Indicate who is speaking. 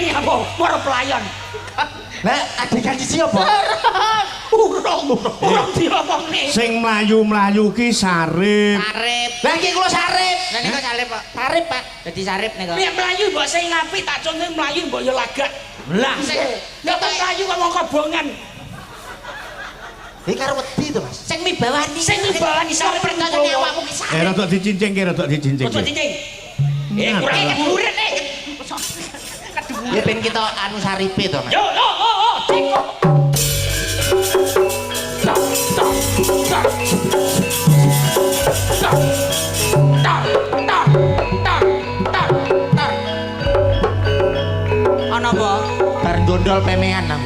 Speaker 1: Kene apa? Moro pelayon.
Speaker 2: Lah adegan siji apa?
Speaker 1: Urung, urung diomongne.
Speaker 3: Sing mlayu-mlayu ki Sarip.
Speaker 4: Sarip.
Speaker 2: Lah iki kula Sarip.
Speaker 4: Lah nika Sarip, Pak.
Speaker 2: Sarip, Pak.
Speaker 4: Dadi Sarip nika.
Speaker 1: Nek mlayu mbok sing apik tak contoh mlayu mbok ya lagak. Lah, ya kok mlayu kok wong kobongan.
Speaker 2: Iki karo wedi to, Mas.
Speaker 4: Sing mibawani.
Speaker 1: Sing mibawani Sarip
Speaker 4: percaya awakmu ki Sarip.
Speaker 3: Eh rada dicincingke, rada dicincingke.
Speaker 1: Ojo cincing. Eh kurang
Speaker 3: Nah,
Speaker 1: keduren eh.
Speaker 2: Ya ben kita anu Saripe to, Mas.
Speaker 1: Yo yo yo yo cingkok. Tak tak tak. Tak tak tak tak tak tak.
Speaker 4: Ana apa?
Speaker 2: Bar gondol pemean nang.